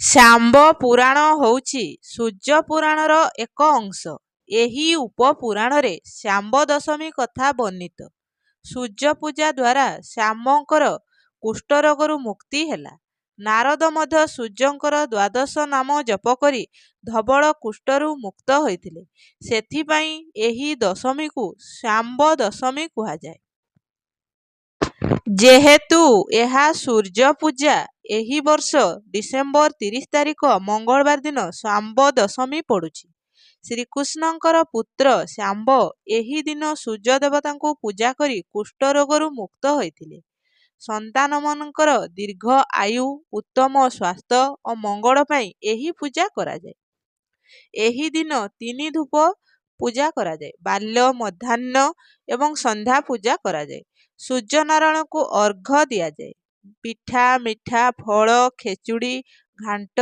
ଶାମ୍ବ ପୁରାଣ ହେଉଛି ସୂର୍ଯ୍ୟ ପୁରାଣର ଏକ ଅଂଶ। ଏହି ଉପପୁରାଣରେ ଶାମ୍ବ ଦଶମୀ କଥା ବର୍ଣ୍ଣିତ। ସୂର୍ଯ୍ୟ ପୂଜା ଦ୍ୱାରା ଶାମ୍ବଙ୍କର କୁଷ୍ଠରୋଗରୁ ମୁକ୍ତି ହେଲା। ନାରଦ ମଧ୍ୟ ସୂର୍ଯ୍ୟଙ୍କର ଦ୍ୱାଦଶ ନାମ ଜପ କରି ଧବଳ କୁଷ୍ଠରୁ ମୁକ୍ତ ହୋଇଥିଲେ। ସେଥିପାଇଁ ଏହି ଦଶମୀକୁ ଶାମ୍ବ ଦଶମୀ କୁହାଯାଏ। ଯେହେତୁ ଏହା ସୂର୍ଯ୍ୟ ପୂଜା, ଏହି ବର୍ଷ ଡିସେମ୍ବର 30 ତାରିଖ ମଙ୍ଗଳବାର ଦିନ ଶାମ୍ବ ଦଶମୀ ପଡ଼ୁଛି। ଶ୍ରୀକୃଷ୍ଣଙ୍କର ପୁତ୍ର ଶାମ୍ବ ଏହି ଦିନ ସୂର୍ଯ୍ୟ ଦେବତାଙ୍କୁ ପୂଜା କରି କୁଷ୍ଠରୋଗରୁ ମୁକ୍ତ ହୋଇଥିଲେ। ସନ୍ତାନମାନଙ୍କର ଦୀର୍ଘ ଆୟୁ, ଉତ୍ତମ ସ୍ୱାସ୍ଥ୍ୟ ଓ ମଙ୍ଗଳ ପାଇଁ ଏହି ପୂଜା କରାଯାଏ। ଏହି ଦିନ ତିନି ଧୂପ ପୂଜା କରାଯାଏ। ବାଲ୍ୟ, ମଧ୍ୟାହ୍ନ ଏବଂ ସନ୍ଧ୍ୟା ପୂଜା କରାଯାଏ। ସୂର୍ଯ୍ୟନାରାୟଣଙ୍କୁ ଅର୍ଘ୍ୟ ଦିଆଯାଏ। ପିଠା, ମିଠା, ଫଳ, ଖେଚୁଡ଼ି, ଘାଣ୍ଟ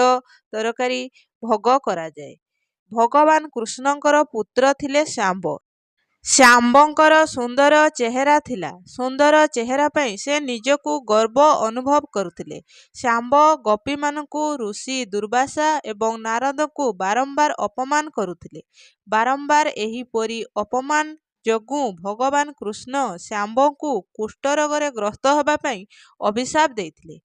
ତରକାରୀ ଭୋଗ କରାଯାଏ। ଭଗବାନ କୃଷ୍ଣଙ୍କର ପୁତ୍ର ଥିଲେ ଶାମ୍ବ। ଶାମ୍ବଙ୍କର ସୁନ୍ଦର ଚେହେରା ଥିଲା। ସୁନ୍ଦର ଚେହେରା ପାଇଁ ସେ ନିଜକୁ ଗର୍ବ ଅନୁଭବ କରୁଥିଲେ। ଶାମ୍ବ ଗୋପୀମାନଙ୍କୁ, ଋଷି ଦୁର୍ବାସା ଏବଂ ନାରଦଙ୍କୁ ବାରମ୍ବାର ଅପମାନ କରୁଥିଲେ। ବାରମ୍ବାର ଏହିପରି ଅପମାନ ଯୋଗୁଁ ଭଗବାନ କୃଷ୍ଣ ଶାମ୍ବଙ୍କୁ କୁଷ୍ଠରୋଗରେ ଗ୍ରସ୍ତ ହେବା ପାଇଁ ଅଭିଶାପ ଦେଇଥିଲେ।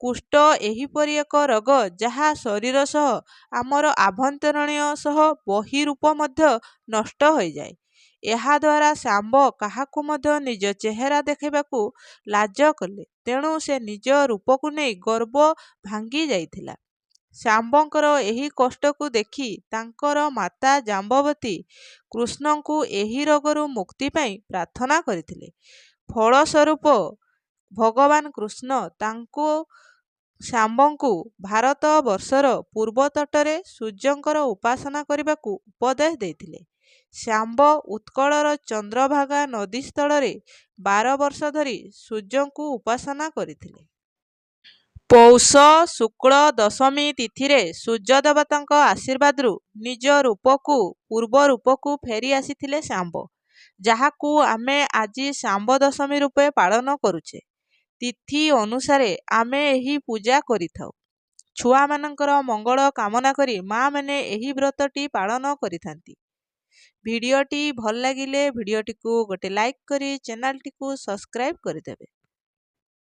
କୁଷ୍ଠ ଏହିପରି ଏକ ରୋଗ ଯାହା ଶରୀର ସହ ଆମର ଆଭ୍ୟନ୍ତରୀଣ ସହ ବର୍ହିରୂପ ମଧ୍ୟ ନଷ୍ଟ ହୋଇଯାଏ। ଏହାଦ୍ୱାରା ଶାମ୍ବ କାହାକୁ ମଧ୍ୟ ନିଜ ଚେହେରା ଦେଖାଇବାକୁ ଲାଜ କଲେ। ତେଣୁ ସେ ନିଜ ରୂପକୁ ନେଇ ଗର୍ବ ଭାଙ୍ଗି ଯାଇଥିଲା। ଶାମ୍ବଙ୍କର ଏହି କଷ୍ଟକୁ ଦେଖି ତାଙ୍କର ମାତା ଜାମ୍ବବତୀ କୃଷ୍ଣଙ୍କୁ ଏହି ରୋଗରୁ ମୁକ୍ତି ପାଇଁ ପ୍ରାର୍ଥନା କରିଥିଲେ। ଫଳସ୍ୱରୂପ ଭଗବାନ କୃଷ୍ଣ ତାଙ୍କୁ ଶାମ୍ବଙ୍କୁ ଭାରତବର୍ଷର ପୂର୍ବ ତଟରେ ସୂର୍ଯ୍ୟଙ୍କର ଉପାସନା କରିବାକୁ ଉପଦେଶ ଦେଇଥିଲେ। ଶାମ୍ବ ଉତ୍କଳର ଚନ୍ଦ୍ରଭାଗା ନଦୀସ୍ଥଳରେ 12 ବର୍ଷ ଧରି ସୂର୍ଯ୍ୟଙ୍କୁ ଉପାସନା କରିଥିଲେ। ପୌଷ ଶୁକ୍ଳ ଦଶମୀ ତିଥିରେ ସୂର୍ଯ୍ୟ ଦେବତାଙ୍କ ଆଶୀର୍ବାଦରୁ ନିଜ ରୂପକୁ ପୂର୍ବ ରୂପକୁ ଫେରି ଆସିଥିଲେ ଶାମ୍ବ, ଯାହାକୁ ଆମେ ଆଜି ଶାମ୍ବ ଦଶମୀ ରୂପେ ପାଳନ କରୁଛେ। ତିଥି ଅନୁସାରେ ଆମେ ଏହି ପୂଜା କରିଥାଉ। ଛୁଆମାନଙ୍କର ମଙ୍ଗଳ କାମନା କରି ମାଆମାନେ ଏହି ବ୍ରତଟି ପାଳନ କରିଥାନ୍ତି। ଭିଡ଼ିଓଟି ଭଲ ଲାଗିଲେ ଭିଡ଼ିଓଟିକୁ ଗୋଟେ ଲାଇକ୍ କରି ଚ୍ୟାନେଲଟିକୁ ସବସ୍କ୍ରାଇବ୍ କରିଦେବେ।